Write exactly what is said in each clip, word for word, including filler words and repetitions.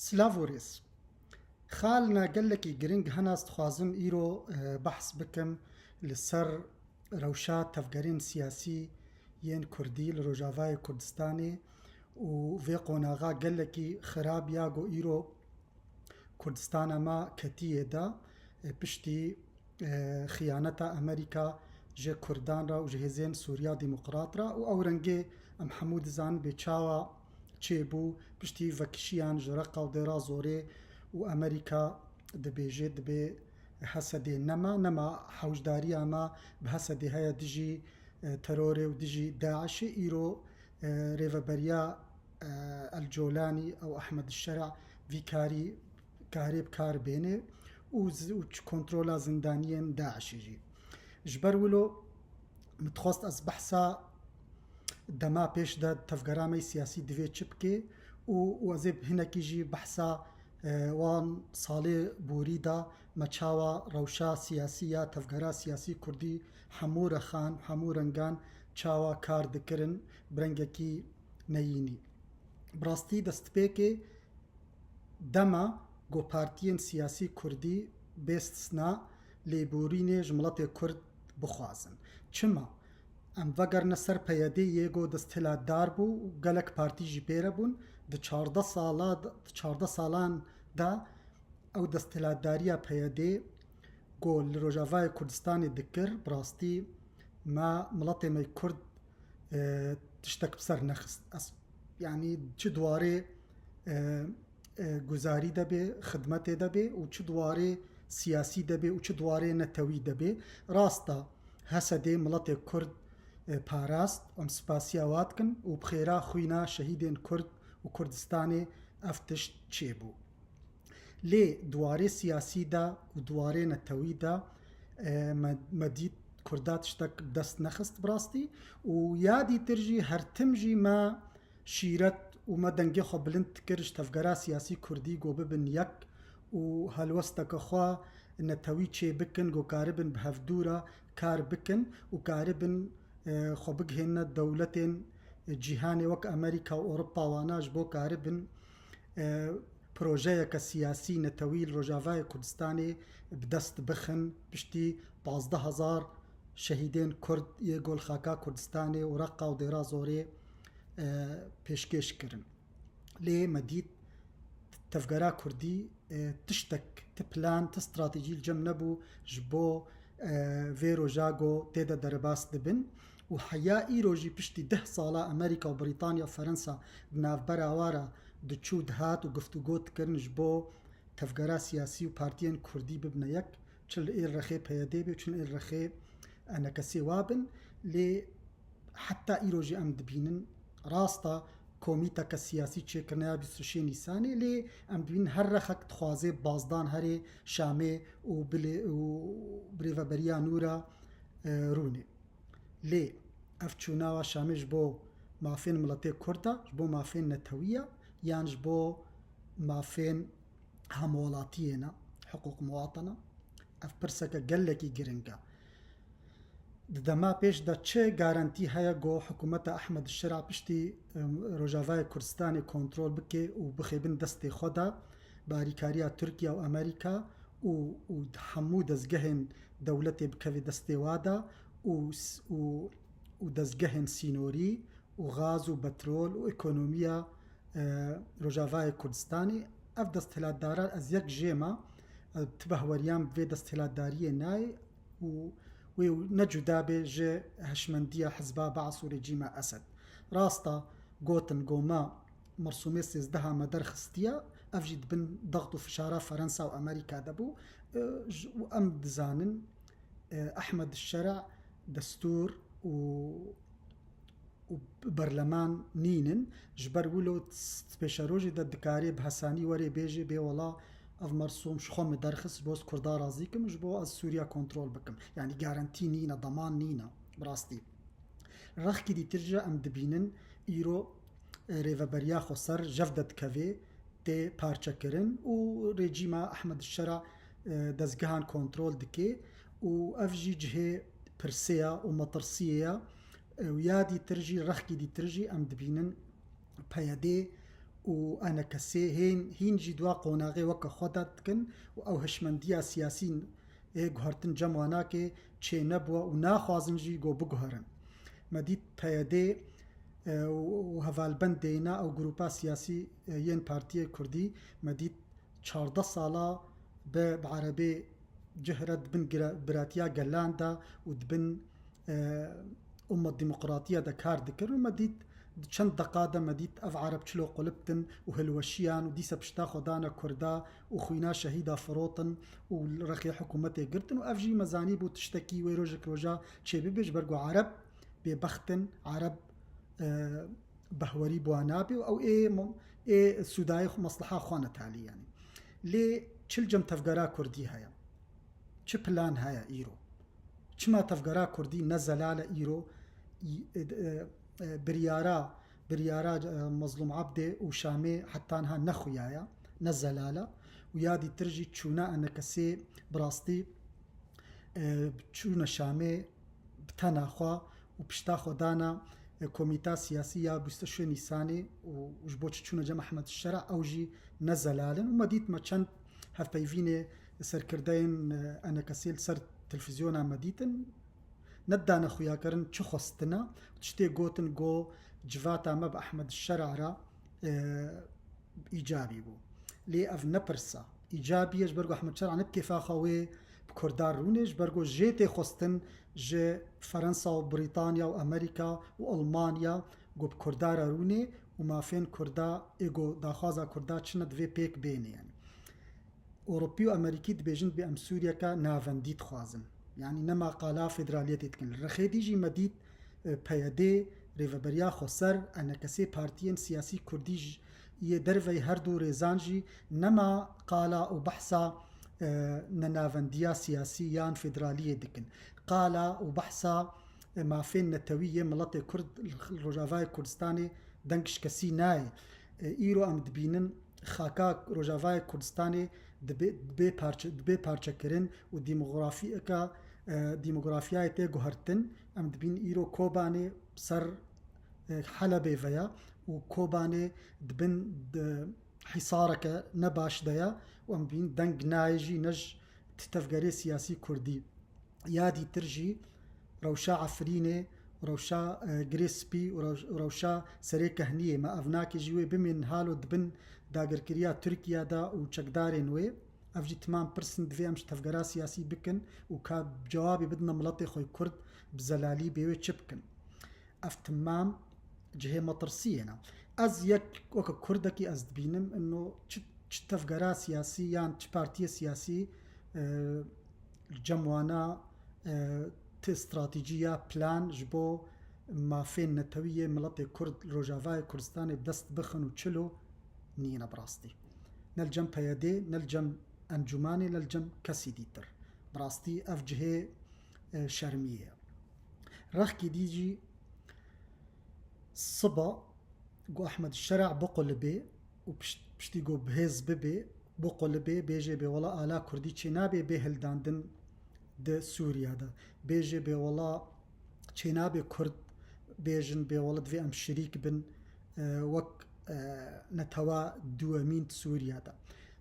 Silav û rêz. Xalina gelekî giring hena ez dixwazim îro, e, behs bikim li ser rewşa tevgerên siyasî yên Kurdî li Rojavayê Kurdistanê û vê qonaxa gelekî xirab ya ku îro Kurdistana me ketiyê de, e, piştî, e, xiyaneta Amerîka ji Kurdan re û ji hêzên Sûriya Demokrat re û ew rengê em hemû dizanin bê çawa çêbû, piştî vekişiyan ji Reqa û Dêra Zorê û Amerîka dibêje dibê Hesedê nema, nema hewcdariya me bi Hesedê heye dijî, e, terorê û dijî DAIŞê. Îro, e, rêveberiya, e, El Colanî ew Ehmed Şera vî karî karê bi kar bêne û zi-, û çi kontrola zindaniyên DAIŞê jî. Ji ber wilo min dixwest ez behsa dema pêş de tevgera me yê siyasî divê çi bike û, û ez ê hinekî jî behsa, e, wan salê borî de me çawa rewşa siyasî ya tevgera siyasî kurdî hemû rexan, hemû rengan çawa kar dikirin bi rengekî neyînî. Bi rastî destpêkê dema ku partiyên siyasî kurdî bê stisna lêborînê ji miletê kurd bixwazin. Çima? Em vegerine ser PYD'ê yê ku desthilatdar bû û gelek partî jî pê re bûn. Di çardeh sala, di çardeh salan de ew desthilatdariya PYD'ê ku li Rojavayê Kurdistanê dikir, bi rastî me, miletê me kurd, e, tiştek bi ser nexist. Ez, yanî çi di warê, e, e, guzarî de bê, xidmetê de bê û çi di warê siyasî de bê û çi di warê netewî de bê. Rast e, Hesedê miletê kurd, e, parast, em spasiya wa dikin û bi xêra xwîna şehîdên kurd û Kurdistanê ev tişt çêbû. Lê di warê siyasî de û di warê netewî de, e, me, me dît Kurda tiştek bi dest nexist bi rastî û ya dîtir jî her tim jî me şîret û me dengê xwe bilind dikir ji tevgera siyasî kurdî ku bibin yek û helwesteke xwe netewî çê bikin ku karibin bi hevdû re kar bikin û karibin, e, xwe bigihênine dewletên cîhanê wek Amerîka û Ewropa wana ji bo karibin, e, projeyeke siyasî netewî li Rojavayê Kurdistanê bi dest bixin, piştî pazdeh hezar şehîdên Kurd yê ku li xaka Kurdistanê û Reqa û Dêra Zorê, e, pêşkêş kirin. Lê me dît tevgera Kurdî, e, tiştek, ti plan, ti stratejî li cem nebû ji bo, e, vê roja ku tê de derbas dibin. Û heya îro jî piştî deh sala Amerîka û Brîtanya û Ferensa di navbera wa re diçû dihat û guftûgo dikirin ji bo tevgera siyasî û partiyên kurdî bibine yek, çi li êl rexê PYD'ê bê û çi li êl rexê ENKS'ê wa bin. Lê heta îro jî em dibînin, rast e, komîteke siyasî çêkirine ya bîst û şêst Nîsanê, lê em dibînin her rexek dixwaze bazdan herê Şamê û bilê-, û birêveberiya nû re, e, rûnê. Lê ev çûna wa Şamê ji bo mafên miletê Kurd e, ji bo mafên netewî ye, yan ji bo mafên hemwelatiyê ne, hiqûq muwatene? Ev pirseke gelekî giring e. Di dema pêş de çi garantî heye ku hikûmeta Ehmed Şira piştî, em, Rojavayê Kurdistanê kontrol bike û bixêbin destê xwe de bi alîkariya Tirkiye û Amerîka û, û hemû dezgehên dewletê bikeve destê wa de û s-, û, û dezgehên sînorî û gaz û petrol û ekonomiya, e, Rojavayê Kurdistanê. Ev desthilatdara ez yek jê me, e, ti behweriyan bi vê desthilatdariyê nayê û wê ne cuda bê ji hişmendiya hizba Baas û rejîma Esed. Rast e, gotin ku me mersûmê sêzdeha me derxistiye, ev jî di bin dext û fişara Ferensa û Amerîka de bû, e, ji-, û em dizanin, e, Ehmed Şera destûr û û berleman nînin, ji ber wilo pêşerojê de dikarê bi hesanî werê bêjê, bê wela ev mersûm ji xwe min derxist, ji bo ez Kurda razî kim, ji bo ez Sûriya kontrol bikim. Yanî garantî nîne, deman nîne, bi rastî. Rexkî dîtir jî em dibînin, îro, e, rêveberiya xweser jev de dikevê, tê parçekirin û rejîma Ehmed Şera, e, dezgehan kontrol dike û ev jî cihê pirsê ye û metirsiyê ye. E, û ya dîtir jî, rexkî dîtir jî em dibînin PYD û enekesê hên hîn jî dua qonaxê weke xwe de dikin û ew hişmendiya siyasî ê guhertin cem wan nake çê nebûwe û naxwazin jî go biguherin. Me dît P Y D, e, û, û hevalbendê ne ew grûpa siyasî, e, yên Partiyê Kurdî, me dît çardeh sala bi, bi erebê cih re di bin gira-, biratiya gelan de û di bin, e, ummet demokratiya de kar dikir û me dît di çend deqa de me dît ev ereb çilo qulip din û hilweşiyan û dîse pişta xwe dane Kurda û xwîna şehîda firotin û rexê hikûmetê girtin û ev jî me zanîbû tiştekî wê rojek roja çêbibe ji ber ku ereb bêbext in, ereb, e, behwerî bi wan nabe û ew ê mo-, ê sûdayê xwe, mesleha xwe ne talî, yanî. Lê çi li cem tevgera Kurdî heye? Çi plan heye îro? Çima tevgera Kurdî ne zelal e îro? Î-, e, e, e, biryara, biryara, e, Mezlûm Ebdê û Şamê heta niha nexuyaye, ne zelal e û ya dîtir jî çûna enekesê bi rastî, e, çûne Şamê bi tena xwe û pişta xwe dana, e, komîta siyasî ya bîst û şeş Nîsanê û ji bo çi çûne cem Ehmed Şera ew jî ne zelal in. Û me dît me çend hevpeyvînê serkirdeyên, e, enekesê li ser televîzyona me dîtin. Nedane xuyakirin çi xwestine. Tiştê gotin go civata me bi Ehmed Şera re, e, îcabî bû. Lê ev ne pirsa. Îcabî ye ji ber ku Ehmed Şera ne bi kêfa xwe wê bi Kurda rûnê, ji ber ku jê tê xwestin ji Ferensa û Brîtanya û Amerîka û Almanya ku bi Kurda re rûnê û mafên Kurda ê ku daxwaza Kurda çi ne divê pêk bênê, yanî. Ewropî û Amerîkî dibêjin dibê em Sûriyeke navendî dixwazin. Yanî nema qala federaliyetê dikin. Li rexê dî jî me dît, e, P Y D, Rêveberiya Xweser, enekesê partiyên siyasî Kurdî ji yê derveyî her du rêzan jî nema qala û behsa, e, nenavendiya siyasî yan federaliyê dikin. Qala û behsa, e, mafên netewî yê miletê Kurd li Rojavayê Kurdistanê deng ji kesî nayê. E, îro em dibînin xaka Rojavayê Kurdistanê dibê, dibê parçe, dibê parçekirin û demografiyeke, e, demografiyayê tê guhertin. Em dibînin îro Kobanê ser, e, Helebê ve ya û Kobanê dibin di hîsareke ne baş de ya û em dibînin deng nayê jî ne ji tevgerê siyasî Kurdî. Ya dîtir jî rewşa Efrînê, rewşa, e, Girê Spî û rew-, rewşa Serê Kehniyê me ev nake jî wê bimînin halo dibin dagirkiriya Tirkiye de û çekdarên wê. Ev jî timam pirs in, divê em ji tevgera siyasî bikin û ka cewabê bidine miletê xwe Kurd bi zelalî bê wê çi bikin. Ev timam cihê metirsiyê ne. Ez yek weke Kurdekî ez dibînim ino çi, çi tevgera siyasî yan çi partiyê siyasî, e, cem wana, e, ti stratejî ya plan ji bo mafên netewî yê miletê Kurd li Rojavayê Kurdistanê bi dest bixin û çilo nîne bi rastî. Ne li cem P Y D, ne li cem encûmanê, ne li cem kesî dîtir. Bi rastî ev cihê, e, şermiyê ye. Rexkî dî jî siba ku Ehmed Şera biqulibê û pişt-, piştî ku bihêz bibê, biqulibê, bêjê bê wela ala Kurdî çênabê bê hildandin di Sûriya de. Bêjê bê wela çênabê Kurd bêjin bê wela divê em şirîk bin, e, wek, e, netewa duwemîn di Sûriya de.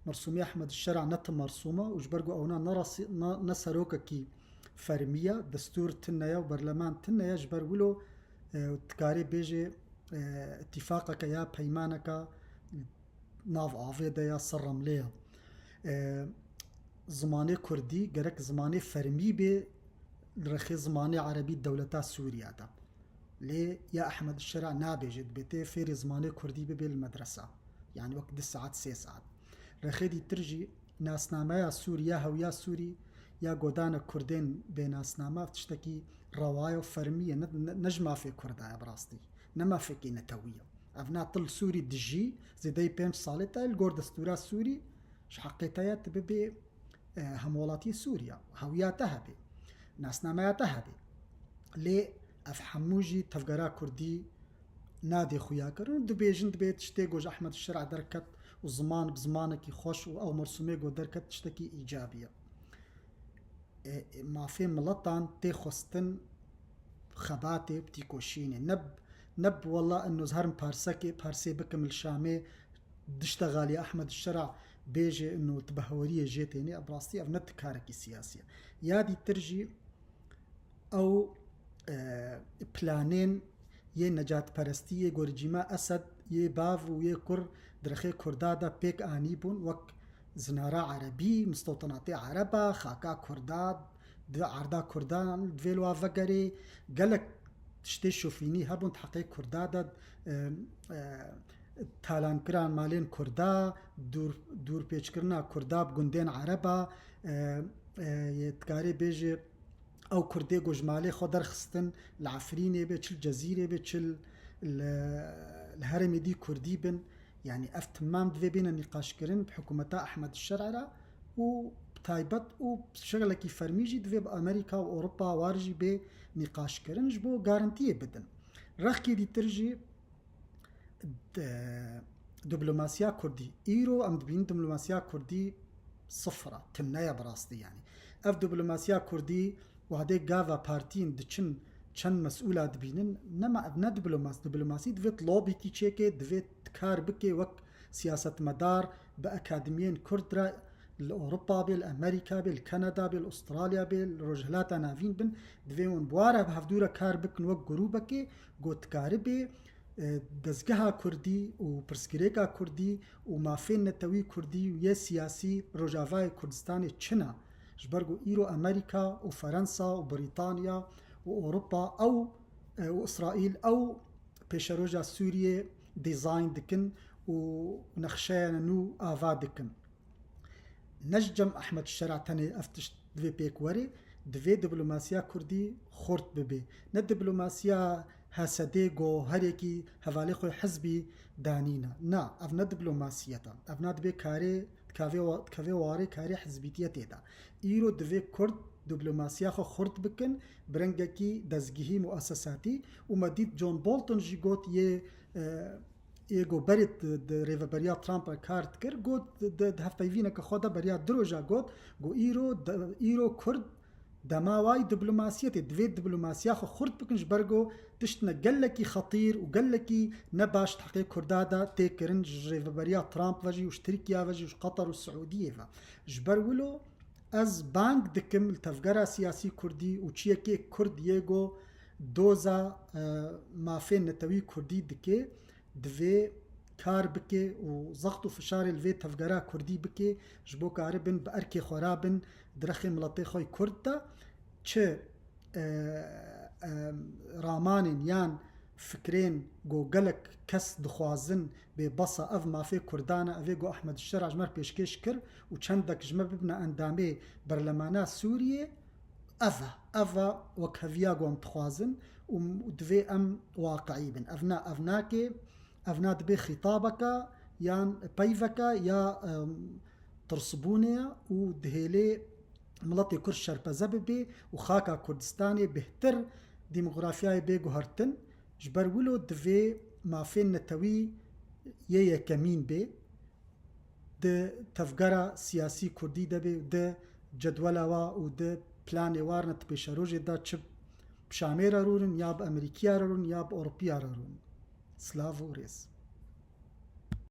Mersûmiya Ehmed Şera ne ti mersûm e û ji ber ku ewna ne rasî-, ne, ne serokekî fermî ye, destûr tune ye û berleman tune ye, ji ber wilo, e, dikarê bêjê, e, îtîfaqeke ya peymaneke nav avê de ya ser remlê ye. E, zimanê kurdî gerek zimanê fermî bê li rexê zimanê erebî dewleta Sûriya de. Lê ya Ehmed Şera nabêje, dibê tê fêrê zimanê kurdî bibê li medresa. Yani wek du saet, sê saet. Rexê dîtir jî nasnameya Sûrî ya hewiya Sûrî ya godana Kurdên bênasname ev tiştekî rewa ye û fermî ye, ne, ne, ne ji mafê Kurda ye bi rastî. Ne mafekî netewî ye. Ev na til Sûrî dijî, zêdeyî pênc salê te li gor destûra Sûrî ji heqê te ye tu bibê, e, hemwelatiyê Sûriya. Hewiya te hebê. Nasnameya te hebê. Lê ev hemû jî tevgera Kurdî nadê xuya kirin û dibêjin dibê tiştê ku ji Ehmed Şira derket û ziman bi zimanekî xweş û ew mersûmê ku derket tiştekî îcabî ye. E, e, mafê miletan tê xwestin xebatê bi tîkoşînê. Ne b-, ne bi wela eno ez herim parsekê, parsê bikim li Şamê, diştexaliye Ehmed Şera bêje ino tu bi heweriyê jê tênê, ev rastî ev ne tu karekî siyasî ye. Ya dîtir jî ew e, planên yê necatperestî yê gorî cîma Esed yê bav û yê kur di rexê Kurda de pêk anîbûn, wek zinara erebî, mistewtenatê ereba, xaka Kurda, di erda Kurdan divê li wa vegerê, gelek tiştê şofînî hebûn di heqê Kurda de, e, e, talankiran malên Kurda, dûr, dûrpêçkirina Kurda bi gundên ereba, e, e, yê dikarê bêje ew Kurdê ku ji malê xwe derxistin, li Efrînê be, çi li Cezîrê be, çi li, li herêmê dî Kurdî bin. Yanî ev timam divê bêne nîqaşkirin bi hikûmeta Ehmed Şer'a re û bi taybet û bi şeklekî fermî jî divê bi Amerîka û Ewropa war jî bê nîqaşkirin ji bo garantiyê bidin. Rexkê dîtir jî de, diplomasiya Kurdî. Îro em dibînin diplomasiya Kurdî sifir e, tune ye bi rastî yanî. Ev diplomasiya Kurdî wadê gava partiyên diçin çend mesûla dibînin. Nema ev ne diplomas-, diplomasî divê tu lobîtî çêke, divê tu kar bike wek siyasetmedar bi akademiyên Kurd re li Ewropa be, li Amerîka be, li Kanada be, li Australya be, li Rojhilata Navîn bin. Divê hûn bi wa re bi hevdû re kar bikin wek grûbekê, ku tu karibê e, dezgeha Kurdî û pirsgirêka Kurdî û mafên netewî Kurdî û yê siyasî Rojavayê Kurdistanê çi ne? Ji ber ku îro Amerîka û Ferensa û Brîtanya û Ewropa ew, e, û Îsraîl ew pêşeroja Sûriyê dîzayn dikin û nexşeyên nû ava dikin. Ne ji cem Ehmed Şera tenê ev tişt divê pêk were, divê diplomasiya Kurdî xurt bibe. Ne diplomasiya H S D go her yekî hevalê xwe hizbî danîne. Na, ev ne diplomasiyet e. Ev na dibê karê, dikavê wa-, dikevê warê karê hizbîtiyetê de. Îro divê Kurd diplomasiya xwe xurt bikin, bi rengekî dezgehî muesesatî û me dît John Bolton jî got yê, e, Ê ku berê di, di rêveberiya Trump re kar dikir, got di, di, di hevpeyvîneke xwe de beriya du roja got, got îro, de, îro Kurd dema wayî diplomasiyetê, divê diplomasiya xwe xurt bikin ji ber ku tiştine gelekî xetîr û gelekî ne baş di heqê Kurda de tê kirin ji rêveberiya Trump ve jî û ji Tirkiye ve jî û ji Qatar û Siûdiyê ve. Ji ber wilo ez bang dikim li tevgera siyasî Kurdî û çiyekê Kurd yê ku doza, e, mafên netewî Kurdî dike, divê kar bike û zext û fişarê li vê tevgera Kurdî bike, ji bo karibin bi erkê xwe rabin di rexê miletê xwe yê Kurd de, çi, e, e, ramanên yan fikrên ku gelek kes dixwazin bê besa ev mafê Kurdan e, ev ê ku Ehmed Şera ji me re pêşkêş kir û çendek ji me bibine endamê berlemana Sûriyê, ev e, ev e wekheviya ku em dixwazin û divê em waqiî bin. Ev na, ev nake, ev na dibê xîtabeke yan peyveke ya, em, tirsbûnê ye û dihêlê miletê Kurd şerpeze bibe û xaka Kurdistanê bêhtir demografyayê bê guhertin. Ji ber wilo divê mafên netewî yê yekemîn bê. Di tevgera siyasî Kurdî de bê, di cedwela wa û di planê wa re ne di pêşerojê de çi bi Şamê re rûnin ya bi Amerîkiya re rûnin ya bi Ewropiya re rûnin. Silav û rêz.